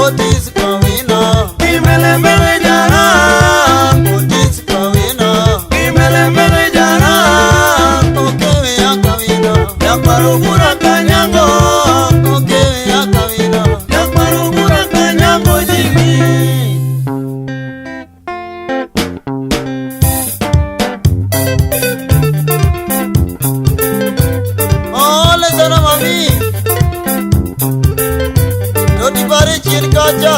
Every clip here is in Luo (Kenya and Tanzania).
Otis kawina Imele mele jara Otis kawina Imele mele jara Okewe akawina Nyaparugura kanyango Okewe akawina Nyaparugura kanyango jimi Ole sana mami Dodi pare chien kacha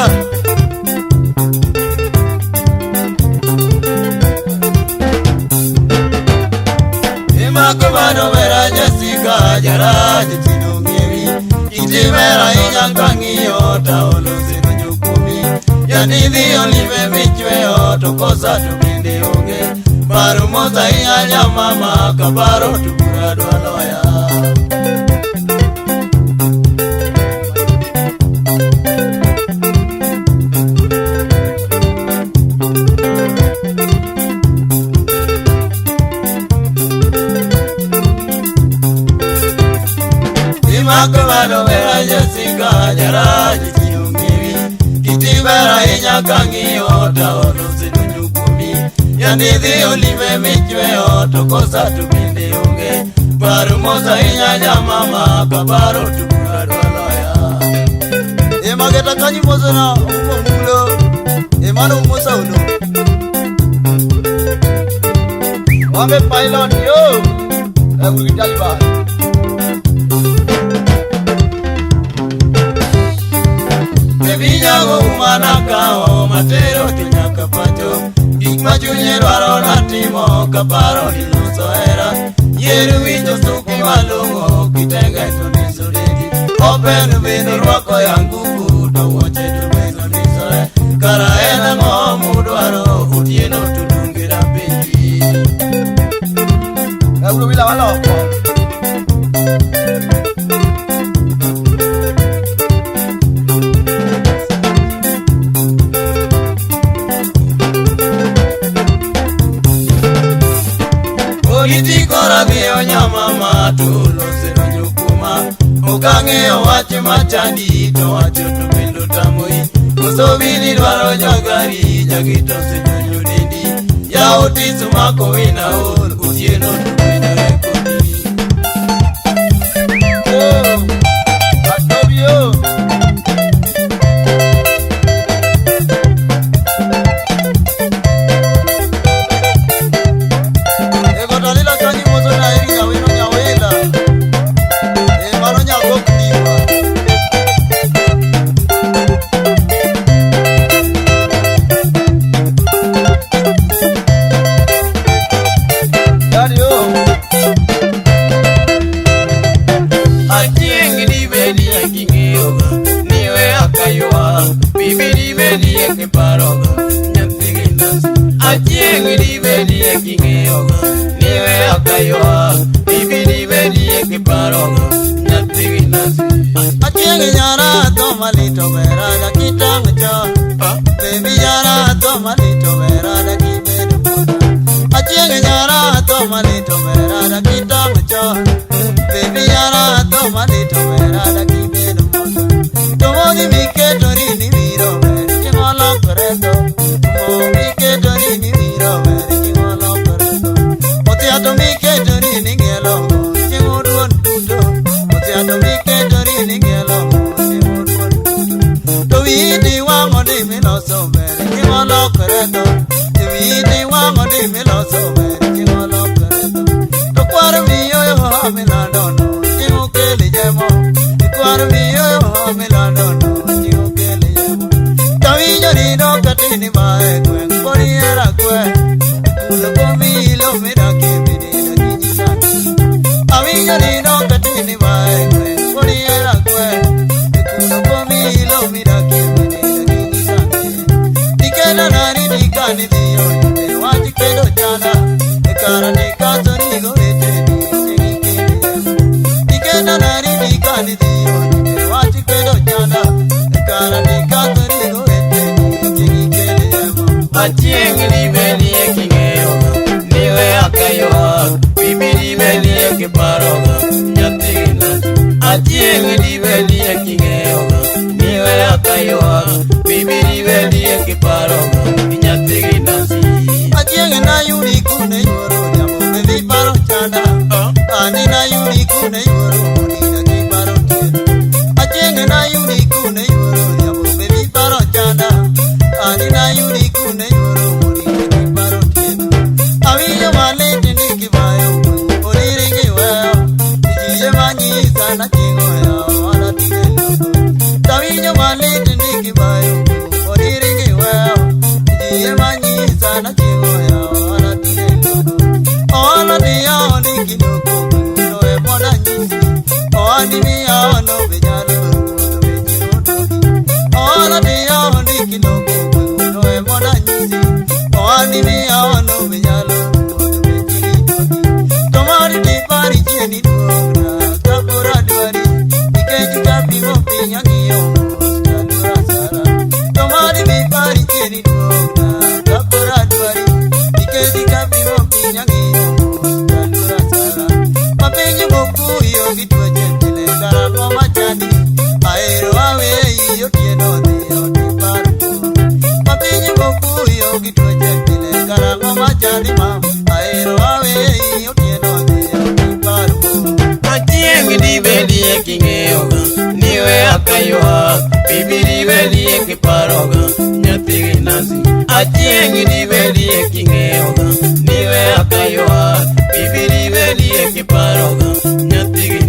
Imako mano mera Jessica jaraji chinongewi Itimera inyakang'iyo taolo sino nyukumi Yanidhi olime michweyo to kosa to bende onge Paro mosa inyanya mama kaparo to bura dwa loya Imako mano mera Jessica jaraji chinongewi Itimera inyakang'iyo taolo sino nyukumi Yanidhi olime michweyo to kosa to bende onge Paro mosa inyanya mama kaparo to bura dwa loya Emageta kanyi mosona umo mulo Emano umosa uno Wame pilot yo Ewu jaliba Ebinyago umana kao matero to nyaka pacho Gik ma chunye dwaro natimo kaparo ni loso hera Yier winjo suku malong'o kitenge to ndiso dedi Open bende rwako yanguku to wuoche to bende ondisore Kara en ang'o mudwaro otieno to dunge dapenji Ewu wila waloko Ogiti kora dhiyo nyamama to losero nyukuma Ok ang'eyo wach machandi to wacho to bende otamoi Koso bili dwaro jagari jagito osenyonyo dendi Yaw otis mako wina ol otieno to winjore kodi Oh Atobio Ego talila kanyi moso na eri nyawino nyawila E mano nyagok diwa Daddy yo Achieng' dibedie king'iyoga niwe akaywa Bibi dibedie kiparoga nyathi gi nas Achieng' dibedie king'iyoga niwe akaywa Bibi dibedie kiparoga nyathi gi nas Achieng' nyara to malito berada kitang' cho Baby nyara to malito berada kibedo koda Achieng' nyara to malito berada kitang' cho Baby nyara to malito berada kibedo koda To modhi miketori ni biro ber chieng' olokore tho Mo miketori ni biro ber chieng' olokore tho Otiato miketori ni ng'ielo chieng' oduon duto Otiato miketori ni ng'ielo chieng' oduon duto To witi wang'o di miloso ber chieng' olokore tho To witi wang'o di miloso ber chieng' olokore tho To kwar miyo yo milando no chieng' okele jemo Kwar miyo yo milando no chieng' okele jemo Tawinjo ni no katini mae gweng' poni era kwe Kulo komilo midake bidida kijisani Awinjo ni no katini mae gweng' poni era kwe Kulo komilo midake bidida kijisani Dikena nani dikani dhiyo jube wach kedo chana Ekara dikato nigo weteni chegi Dikena nani dikani dhiyo jube wach kedo chana Ekara dikato nigo weteni chegi Achieng' dibedie king'iyoga niwe akaywa Bibi dibedie kiparoga nyathi gi nas Achieng' dibedie dibedie king'eyoga niwe akaywak bibi dibedie kiparoga nyathigi nasi. Achieng' nayudi kune yuoro odhiambo be paro chanda. Ani nayudi kune yuoro odinda gi paro otieno. Achieng' nayudi kune yuoro odhiambo be paro chanda. Ani nayudi kune yuoro odinda gi paro otieno. Awinjo malit ni kibayo oriri gi weyo. Ji ema nyisa naching'o yawa an atinde loko. Tawinjo malit ni kibayo oriri gi weyo. Ji ema nyisa naching'o yawa an atinde loko. Ohala ni yawo ni kinoko no e moda nyisi. Ohandi mi yawo no be nyalo rumo to be ji odogi. Ohala ni yawo ni kinoko no e moda nyisi. Ohandi mi yawo no be nyalo rumo to be ji odogi. To mari di pari chieni duogna kapora dwari nikech kapimo piny ang'iyo mos taluora sara. To mari di pari chieni duogna kapora dwari nikech kapimo piny ang'iyo mos taluora sara. Mapiny mokuyo gi tuoche pile karang'o machandi ahero aweyi otieno dhi ot ipar tuo. Mapiny mokuyo gi tuoche pile karang'o machandi ma ahero aweyi otieno dhi ot ipar tuo. Achieng' dibedie king'eyoga niwe akaywak bibi dibedie kiparoga nyathigi nasi. Achieng' dibedie king'eyoga niwe akaywak bibi dibedie kiparoga nyathigi